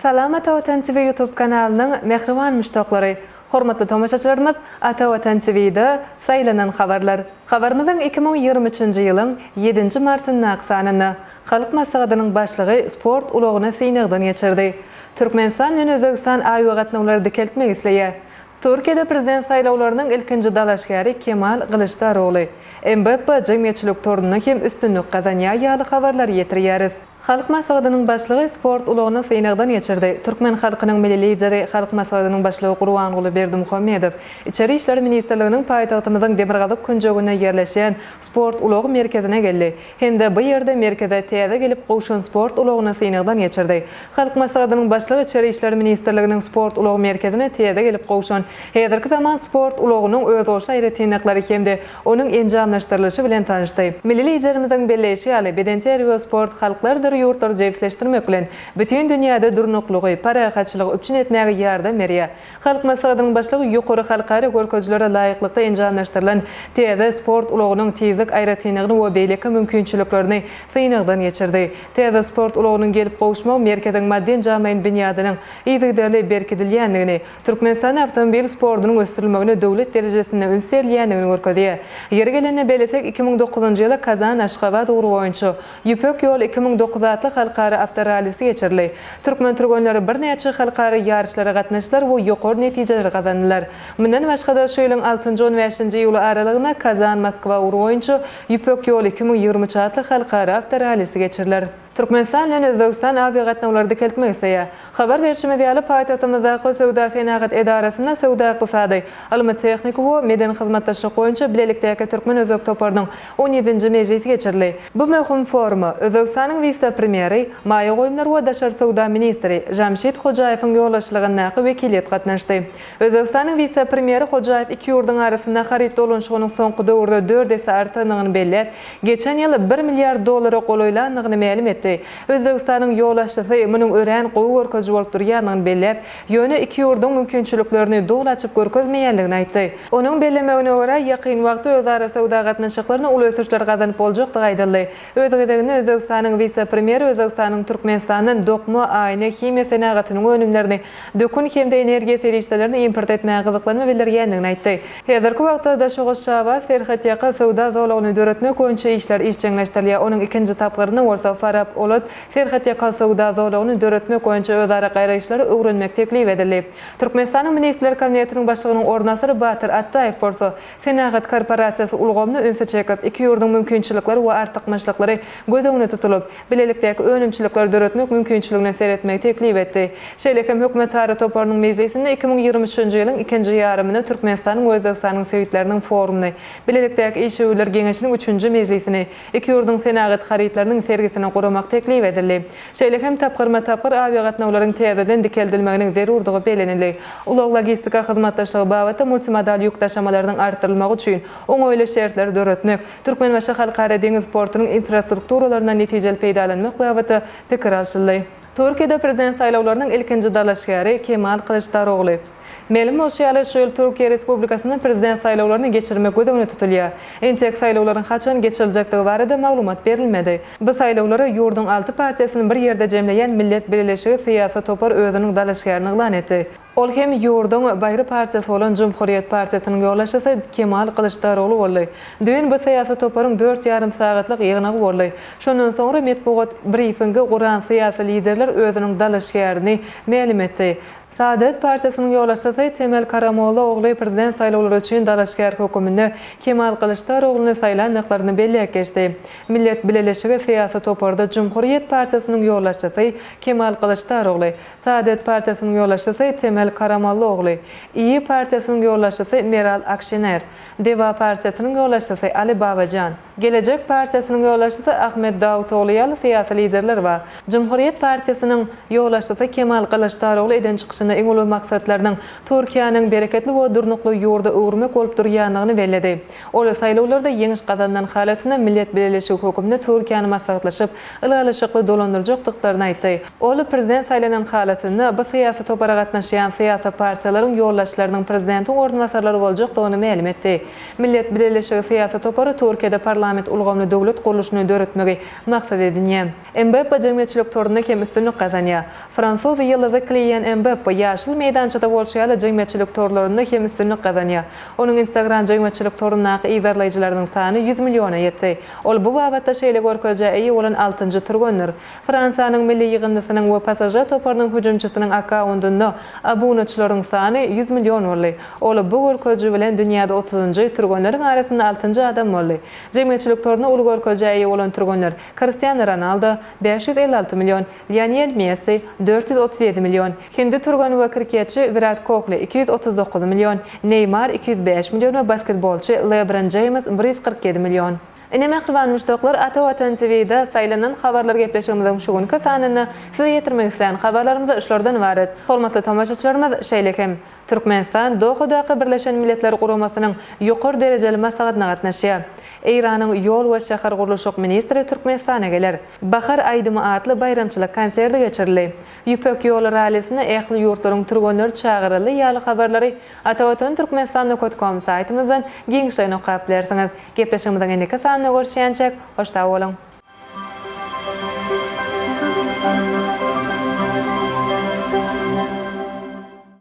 Salam Ata Watan TV YouTube kanalynyň mähriban muşdaklary! Hormatly tomaşaçylarymyz Ata Watan TV-de saýlanan habarlar. Habarymyzyň 2023-nji ýylyň ýedinji martyndaky sanynda Halk Maslahatynyň Başlygy sport ulagyny synagdan geçirdi. Türkmenistan bilen Özbegistan awiagatnawlary dikeltmek isleýär. Türkiýede prezident saýlawlarynyň ilkinji dalaşgäri Kemal Gylyçdarogly. Mbappe jemgyýetçilik torunda hem üstünlik gazanýar ýaly habarlary ýetirýäris. Halk Maslahatynyň Başlygy sport ulagyny synagdan geçirdi. Türkmen halkynyň Milli Lideri, Halk Maslahatynyň Başlygy Gurbanguly Berdimuhamedow Içeri işler ministrliginiň paýtagtymyzyň demirgazyk künjeginde ýerleşýän sport ulag merkezine geldi. Hem-de bu ýerde merkeze täze gelip gowşan sport ulagyny synagdan geçirdi. Halk Maslahatynyň Başlygy Içeri işler ministrliginiň sport ulag merkezine täze gelip gowşan häzirki zaman sport ulagynyň özboluşly aýratynlyklary hem-de onuň enjamlaşdyrylyşy bilen tanyşdy. Milli Liderimiziň belleýşi ýaly, bedenterbiýe we sport halklardyr ýurtlary jebisleşdirmek bilen, bütin dünýäde durnuklygy, parahatçylygy üpjün etmäge ýardam berýär. Halk Maslahatynyň Başlygy ýokary halkara görkezijilere laýyklykda enjamlaşdyrylan täze sport ulagynyň tizlik aýratynlygyny we beýleki mümkinçiliklerini synagdan geçirdi. Täze sport ulagynyň gelip gowuşmagy merkeziň maddy-enjamlaýyn binýadynyň yzygiderli berkidilýändigini, Türkmenistanda awtomobil sportunyň ösdürilmegine döwlet derejesinde üns berilýändigini görkezýär. Ýeri gelende bellesek, 2009-njy ýyly Kazan-Aşgabat ugry boýunça Ýüpek ýoly 2009 atly halkara awtorallisi geçirildi. Türkmen türgenleri birnäçe halkara ýaryşlara gatnaşdylar we ýokary netijeleri gazandylar. Mundan başga-da, şu ýylyň altynjy-on bäşinji iýuly aralygynda Kazan-Moskwa ugry boýunça Ýüpek ýoly 2023 atly halkara awtorallisi geçiriler. Türkmenistan bilen Özbegistan awiagatnawlary dikeltmek isleýär. Habar berşimiz ýaly, paýtagtymyzdaky Söwda-senagat edarasynda söwda-ykdysady, ylmy-tehniki we medeni hyzmatdaşlyk boýunça bilelikdäki türkmen-özbek toparynyň on ýedinji mejlisi geçirildi. Bu möhüm foruma Özbegistanyň wise-premýeri, maýa goýumlar we daşary söwda ministri Jamşid Hojaýewiň ýolbaşçylygyndaky wekiliýet gatnaşdy. Özbegistanyň wise-premýeri Hojaýew iki ýurduň arasynda haryt dolanyşygynyň soňky döwürde dört esse artandygyny belläp, geçen ýyl bir milliard dollara golaýlandygyny mälim etdi. Özbegistanyň ýolbaşçysy munuň örän gowy görkeziji bolup durýandygyny belläp, ýöne iki ýurduň mümkinçiliklerini doly açyp görkezmeýändigini aýtdy. Onuň bellemegine görä, ýakyn wagtda özara söwda gatnaşyklarynda uly ösüşler gazanyp boljakdygy aýdyldy. Öz gezeginde Özbegistanyň wise-premýeri Özbegistanyň Türkmenistandan dokma, aýna, himiýa senagatynyň önümlerini, dökün hem-de energiýa serişdelerini import etmäge gyzyklanma bildirýändigini aýtdy. Häzirki wagtda Daşoguz-Şabat serhetýaka söwda zolagyny döretmek boýunça işler işjeňleşdirilýär, onuň ikinji tapgyrynda bolsa Farap-Olat serhetýaka söwda zolagyny döretmek boýunça özara garaýyşlary öwrenmek teklip edildi. Türkmenistanyň Ministrler Kabinetiniň Başlygynyň orunbasary Batyr Atdaýew bolsa senagat korporasiýasy ulgamyna ünsi çekip, iki ýurduň mümkinçilikleri we artykmaçlyklary göz öňünde tutulyp, bilelikdäki önümçilikleri döretmek mümkinçiligine seretmegi teklip etdi. Şeýle hem Hökümetara toparynyň mejlisinde 2023-nji ýylyň ikinji ýarymynda Türkmenistanyň we Özbegistanyň sebitleriniň forumyny, Bilelikdäki işewürler geňeşiniň üçünji mejlisini, iki ýurduň senagat harytlarynyň sergisini guramak teklip edildi. Şeýle hem tapgyrma-tapgyr awiagatnawlaryň täzeden dikeldilmeginiň zerurdygy bellenildi. Ulag-logistika hyzmatdaşlygy babatda multimodal ýük daşamalarynyň artdyrylmagy üçin oňaýly şertleri döretmek, Türkmenbaşy Halkara deňiz portunyň infrastrukturalaryndan netijeli peýdalanmak babatda pikir alşyldy. Türkiýede prezident saýlawlarynyň ilkinji dalaşgäri Kemal Kylyçdarogly. Mälim bolşy ýaly, şu ýyl Türkiýe Respublikasynda prezident saýlawlaryny geçirmek göz öňünde tutulýar. Entek saýlawlaryň haçan geçiriljekdigi barada maglumat berilmedi. Bu saýlawlara ýurduň alty partiýasyny bir ýerde jemleýän Millet Bileleşigi syýasy topar özüniň dalaşgärini yglan etdi. Ol hem ýurduň baýry partiýasy bolan Jumhuriýet partiýasynyň ýolbaşçysy Kemal Kylyçdarogly boldy. Düýn bu syýasy toparyň dört ýarym sagatlyk ýygnagy boldy. Şondan soňra metbugat brifingi guran syýasy liderler özüniň dalaşgärini mälim etdi. Saadet partiýasynyň ýolbaşçysy Temel Karamollaogly prezident saýlawlary üçin dalaşgär höküminde Kemal Kylyçdaroglyny saýlandyklaryny belläp geçdi. Millet Bileleşigi syýasy toparda Jumhuriýet partiýasynyň ýolbaşçysy Kemal Kylyçdarogly, Saadet partiýasynyň ýolbaşçysy Temel Karamallyogly, Iyi partiýasynyň ýolbaşçysy Meral Akşener, Deva partiýasynyň ýolbaşçysy Ali Babajan, Gelejek partiýasynyň ýolbaşçysy Ahmet Dawutogly ýaly syýasy liderler bar. Jumhuriýet partiýasynyň ýolbaşçysy Kemal Gylyçdarogly eden çykyşynda iň uly maksatlarynyň Türkiýäniň bereketli we durnukly ýurda öwürmek bolup durýandygyny belledi. Ol saýlawlarda ýeňiş gazanylan halatynda Millet Bileleşigi höküminde Türkiýäni maslahatlaşyp, ylalaşykly dolandyrjakdyklaryny aýtdy. Ol prezident saýlanan halatynda. hasabatynda bu syýasy topara gatnaşýan syýasy partiýalaryň ýolbaşçylarynyň prezidentiň orunbasarlary boljakdygyny mälim etdi. Millet Bileleşigi syýasy topary Türkiýede parlament ulgamly döwlet gurluşyny döretmegi maksat edinýär. Mbappe jemgyýetçilik torunda hem üstünlik gazanýar. Fransuz ýyldyzy Kilian Mbappe ýaşyl meýdançada bolşy ýaly jemgyýetçilik torlarynda hem üstünlik gazanýar. Onuň Instagram jemgyýetçilik torundaky yzarlaýjylarynyň sany 100 milliona ýetdi. Ol bu babatda şeýle görkezijä eýe bolan altynjy türgendir. Fransiýanyň milli ýygyndysynyň we PSŽ toparynyň hüjümçisiniň akkaundynda abunaçylaryň sany 100 million boldy. Ol bu görkeziji bilen dünýäde otuzynjy, türgenleriň arasynda altynjy adam boldy. Jemgyýetçilik torunda uly görkezijä eýe bolan türgenler, Kristiano Ronaldo, 556 million, Lionel Messi, 437 million, hindi türgeni we kriketçi Wirat Kohli, 239 million, Neýmar, 205 million we basketbolçy Lebron Jeýms, 147 million. Ine mähriban muşdaklar Ata Watan TV-de saýlanan habarlar gepleşigimiziň şu günki sanynda size ýetirmek islän habarlarymyz şulardan ybarat. Hormatly tomaşaçylarymyz şeýle hem Türkmenistan Dohadaky Birleşen Milletler Guramasynyň ýokary derejeli maslahatyna gatnaşýar. Eýranyň ýol we şäher gurluşyk ministri Türkmenistana geler. Bahar aýdymy atly baýramçylyk konserti geçirildi. Ýüpek ýoly rallisine ähli ýurtlaryň türgenleri çagyryldy ýaly habarlary Atavatan Türkmenistan nokat kom saýtymyzdan giňişleýin okap bilersiňiz. Gepleşigimiziň indiki sanynda görüşýänçäk, hoş sag boluň!